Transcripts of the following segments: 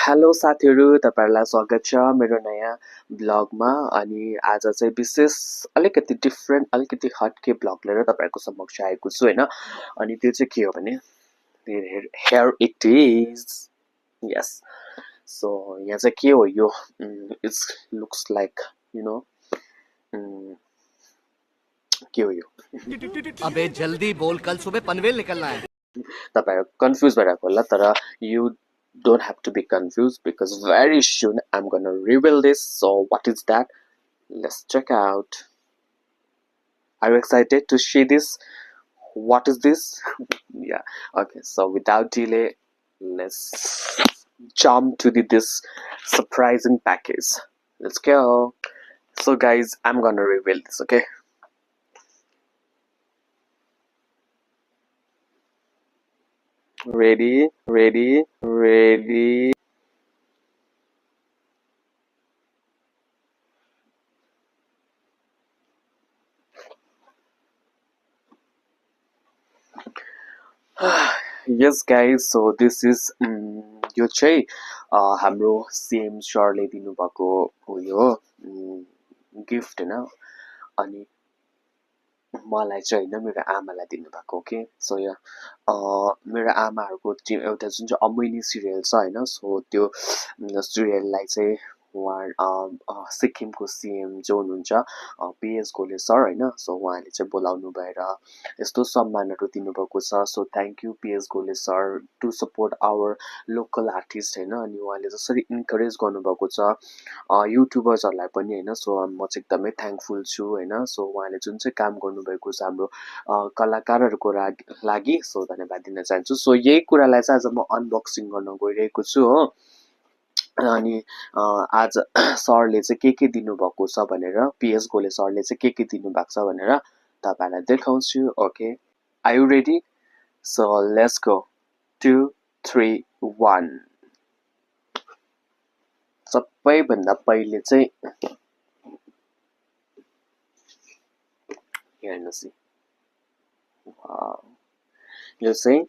Hello साथीहरु, तपाईहरुलाई स्वागत छ मेरो नयाँ ब्लगमा। अनि आज चाहिँ विशेष अलिकति डिफरेन्ट अलिकति हटके ब्लग लिएर तपाईहरुको समक्ष आएको छु हैन। अनि त्यो चाहिँ के हो भने here it is. Yes. So यहाँ चाहिँ के हो यो it looks like you know के हो यो अबे जल्दी बोल, कल सुबह पनवेल निकलना है। तपाईहरु कन्फ्युज भइरहेको होला तर you don't have to be confused because very soon I'm gonna reveal this. So what is that? Let's check out. Are you excited to see this? What is this? Yeah. Okay, so without delay, let's jump to this surprising package. Let's go. So guys, I'm gonna reveal this, okay? Ready, ready, ready. Yes guys, so this is यो चाहिँ हाम्रो CM सरले दिनुभएको उयो gift हैन। अनि मलाई चाहिँ हैन मेरो आमालाई दिनुभएको के। सो यो मेरो आमाहरुको एउटा जुन चाहिँ अमैनी सिरियल छ हैन, सो त्यो सिरियललाई चाहिँ उहाँ सिक्किमको सीएम जो हुनुहुन्छ पीएस गोले सर हैन, सो उहाँले चाहिँ बोलाउनु भएर यस्तो सम्मानहरु दिनुभएको छ। So thank you PS Golay sir to support our local artist हैन। अनि उहाँले जसरी इन्करेज गर्नुभएको छ युट्युबर्सहरुलाई पनि हैन, सो म चाहिँ एकदमै थ्यांकफुल छु हैन। सो उहाँले जुन चाहिँ काम गर्नुभएको छ हाम्रो कलाकारहरुको लागि सो धन्यवाद दिन चाहन्छु। सो यही कुरालाई चाहिँ आज म अनबक्सिङ गर्न गइरहेको छु हो। अनि आज सरले चाहिँ के दिनुभएको छ भनेर पीएस गोले सरले चाहिँ के दिनुभएको छ भनेर तपाईहरुलाई देखाउँछु। Okay, are you ready? So let's go. 2 3 1। सबैभन्दा पहिले चाहिँ हेर्नुस् यो चाहिँ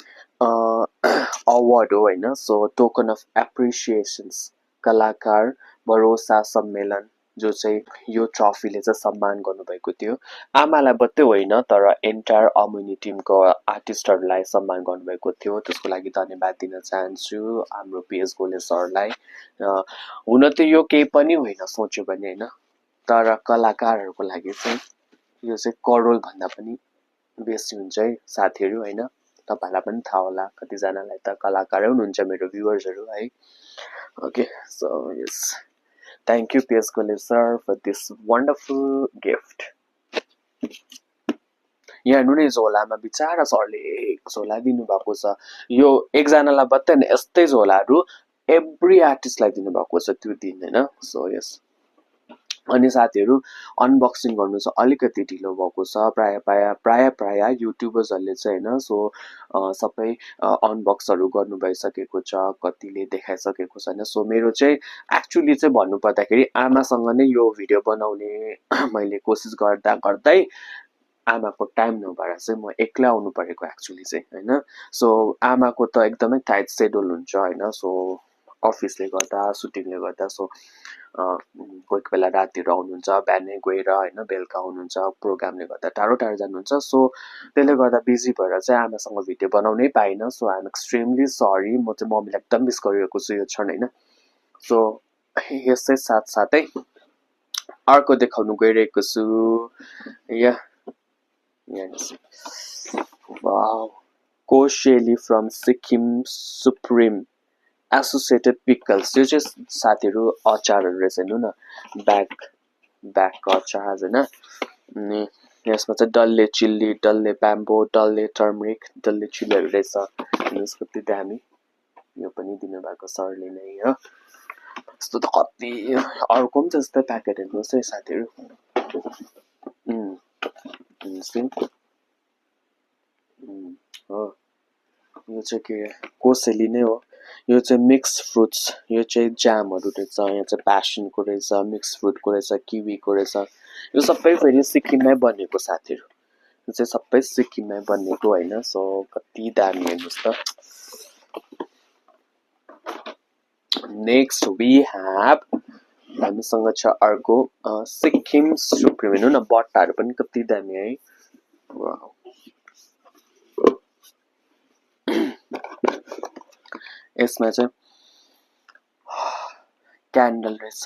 अवार्ड हो हैन। सो टोकन अफ एप्रिसिएशन्स कलाकार भरोसा सम्मेलन जो चाहिँ यो ट्रफीले चाहिँ सम्मान गर्नुभएको थियो। आमालाई मात्रै होइन तर एन्टायर अम्युनिटी टिमको आर्टिस्टहरुलाई सम्मान गर्नुभएको थियो। त्यसको लागि धन्यवाद दिन चाहन्छु हाम्रो पीएस गोले सरलाई। हुन त यो केही पनि होइन सोच्यो भने हैन, तर कलाकारहरुको लागि चाहिँ यो चाहिँ करोड भन्दा पनि बेसी हुन्छ है साथीहरु हैन। तपाईहरुलाई पनि थाहा होला कति जनालाई त कलाकारै हुनुहुन्छ मेरो भ्युअर्सहरु है। Okay, so yes, thank you PS Golay sir for this wonderful gift. यहाँ हेर्नु नि झोलामा बिचारा सरले एक झोला दिनुभएको छ। यो एकजनालाई मात्रै हैन यस्तै झोलाहरु एभ्री आर्टिस्टलाई दिनुभएको छ त्यो दिन हैन। सो यस, अनि साथीहरु अनबक्सिङ गर्नु चाहिँ अलिकति ढिलो भएको छ। प्राय युट्युबर्सहरुले चाहिँ हैन, सो सबै अनबक्सहरु गर्नु भइसकेको छ, कतिले देखाइसकेको छ हैन। सो मेरो चाहिँ एक्चुअली चाहिँ भन्नु पर्दाखेरि आमासँग नै यो भिडियो बनाउने मैले कोसिस गर्दै आमाको टाइम नभएर चाहिँ म एक्लै आउनु परेको एक्चुअली चाहिँ हैन। सो आमाको त एकदमै टाइट शेड्युल हुन्छ हैन, सो अफिसले गर्दा सुटिङले गर्दा। सो कोही बेला रातिहरु आउनुहुन्छ, बिहानै गएर हैन बेलुका आउनुहुन्छ, प्रोग्रामले गर्दा टाढो जानुहुन्छ। सो त्यसले गर्दा बिजी भएर चाहिँ आमासँग भिडियो बनाउनै पाइन। So I am extremely sorry. म चाहिँ मम्मीलाई एकदम मिस गरिरहेको छु यो क्षण हैन। सो यसै साथसाथै अर्को देखाउनु गइरहेको छु। वाउ, कोशेली from Sikkim supreme associated pickles. यो चाहिँ साथीहरु अचारहरु रहेछ हेर्नु न, ब्यागको अचार हैन। अनि यसमा चाहिँ डल्ले चिल्ली, डल्ले ब्याम्बो, डल्ले टर्मरिक, डल्ले चिल्लीहरु रहेछ। यसको कति दामी, यो पनि दिनुभएको सरले नै हो। यस्तो त कति अर्को पनि जस्तै प्याकेट हेर्नुस् है साथीहरु। हो, यो चाहिँ के कोसेली नै हो। यो चाहिँ मिक्स फ्रुट्स, यो चाहिँ जामहरु रहेछ। यहाँ चाहिँ प्यासनको रहेछ, मिक्स फ्रुटको रहेछ, किवीको रहेछ। यो सबै फेरि सिक्किममै बनेको साथीहरु, यो चाहिँ सबै सिक्किममै बनेको हैन। सो कति दामी हेर्नुस् त। नेक्स्ट वी ह्याभ हामीसँग छ अर्को सिक्किम सुप्रिम हेर्नु न बट्टाहरू पनि कति दामी है वाउ यसमा चाहिँ क्यान्डल रहेछ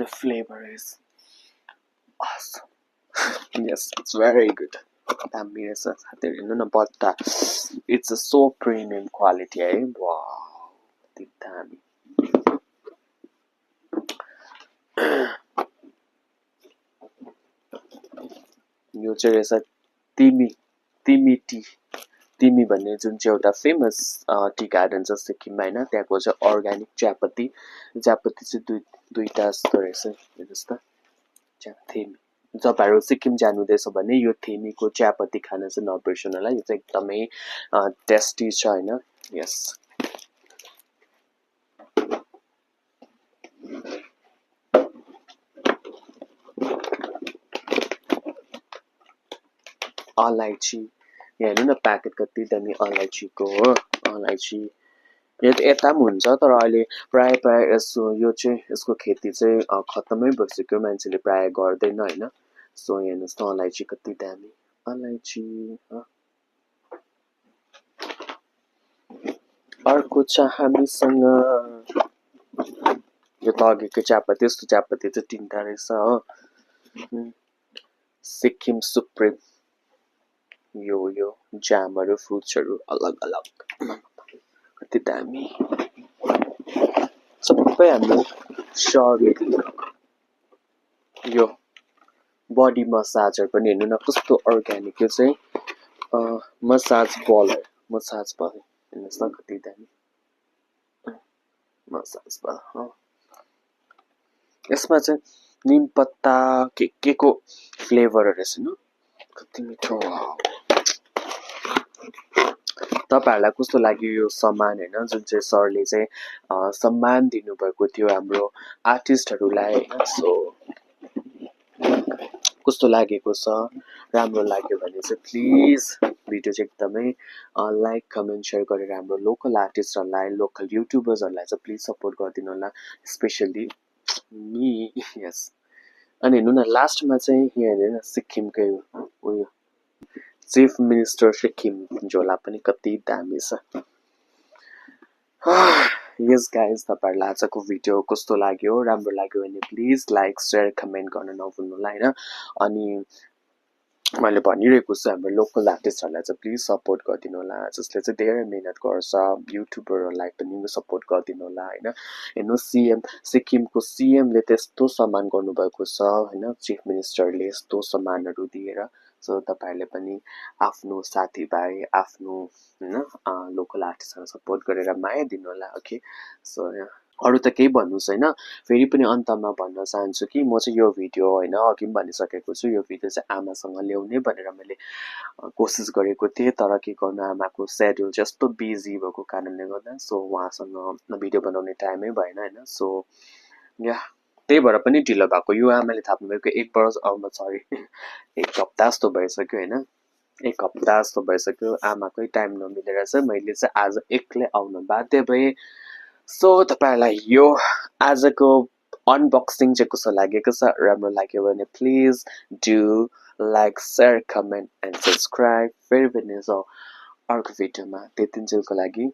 the flavour is awesome yes it's very good दामी रहेछ साथीहरू हेर्नु न बट्टा इट्स सो प्रिमियम क्वालिटी है वाउ कति दामी यो चाहिँ रहेछ तिमी टी तिमी भन्ने जुन चाहिँ एउटा फेमस टी गार्डन छ सिक्किममा होइन त्यहाँको चाहिँ अर्ग्यानिक चियापत्ती चाहिँ दुईटा जस्तो रहेछ हेर्नुहोस् त थिमी तपाईँहरू सिक्किम जानुहुँदैछ भने यो थिमीको चियापत्ती खान चाहिँ नबिर्सनु होला यो चाहिँ एकदमै टेस्टी छ होइन यस अलैँची यहाँ हेर्नु न प्याकेट कति दामी अलैँचीको हो अलैँची यता पनि हुन्छ तर अहिले प्राय यसो यो चाहिँ यसको खेती चाहिँ खत्तमै भइसक्यो मान्छेले प्राय गर्दैन होइन सो हेर्नुहोस् त अलैँची कति दामी अलैँची अर्को छ हामीसँग यो त अघिको चियापत्ती यस्तो चियापत्ती चाहिँ तिनवटा रहेछ हो सिक्किम सुप्रिम यो जामहरू फ्रुट्सहरू अलग अलग कति दामी सबै हाम्रो सर्टले यो बडी मसाजर पनि हेर्नु न कस्तो अर्ग्यानिक यो चाहिँ मसाज बल हेर्नुहोस् न कति दामी मसाज बल यसमा चाहिँ निम पत्ता के को फ्लेभरहरू रहेछ न कति मिठो तपाईहरुलाई कस्तो लाग्यो यो सम्मान हैन जुन चाहिँ सरले चाहिँ सम्मान दिनुभएको थियो हाम्रो आर्टिस्टहरुलाई हैन सो कस्तो लागेको छ राम्रो लाग्यो भने चाहिँ प्लिज भिडियो चाहिँ एकदमै लाइक कमेन्ट शेयर गरेर हाम्रो लोकल आर्टिस्टहरुलाई लोकल युट्युबर्सहरुलाई चाहिँ प्लिज सपोर्ट गरिदिनु होला स्पेशली मी यस अनि हेर्नु न लास्टमा चाहिँ यहाँ हेर्नु न सिक्किमकै उयो चिफ मिनिस्टर सिक्किम झोला पनि कति दामी छ यस गाइज तपाईहरुलाई आजको भिडियो कस्तो लाग्यो राम्रो लाग्यो भने प्लिज लाइक शेयर कमेन्ट गर्न नभुल्नु होला हैन अनि मैले भनिरहेको छु हाम्रो लोकल आर्टिस्टहरुलाई चाहिँ प्लिज सपोर्ट गरिदिनु होला जसले चाहिँ धेरै मेहनत गर्छ युट्युबरहरुलाई पनि सपोर्ट गरिदिनु होला हैन हेर्नु सिक्किमको सीएमले त्यस्तो सम्मान गर्नुभएको छ हैन चिफ मिनिस्टरले यस्तो सम्मानहरु दिएर सो तपाईहरुले पनि आफ्नो साथीभाइ आफ्नो हैन लोकल आर्टिस्टहरुलाई सपोर्ट गरेर माया दिनु होला ओके सो अरु त केही भन्नु छैन फेरि पनि अन्तमा भन्न चाहन्छु कि म चाहिँ यो भिडियो हैन अघि पनि भनिसकेको छु यो भिडियो चाहिँ आमासँग ल्याउने भनेर मैले कोसिस गरेको थिएँ तर के गर्नु आमाको शेड्युल चाहिँ यस्तो बिजी भएको कारणले गर्दा सो उहाँसँग भिडियो बनाउने टाइमै भएन हैन सो या त्यही भएर पनि ढिलो भएको यो आमाले थाप्नु भएको 1 वर्ष सरी 1 हप्ता जस्तो भइसक्यो हैन 1 हप्ता जस्तो भइसक्यो आमाकै टाइम नमिलेर चाहिँ मैले चाहिँ आज एक्लै आउन बाध्य भएँ सो तपाईहरुलाई यो आजको अनबक्सिङ चाहिँ कस्तो लागेको छ राम्रो लाग्यो भने please do like share comment and subscribe फेरि पनि अर्को भिडियोमा त्यतिन्जेलको लागि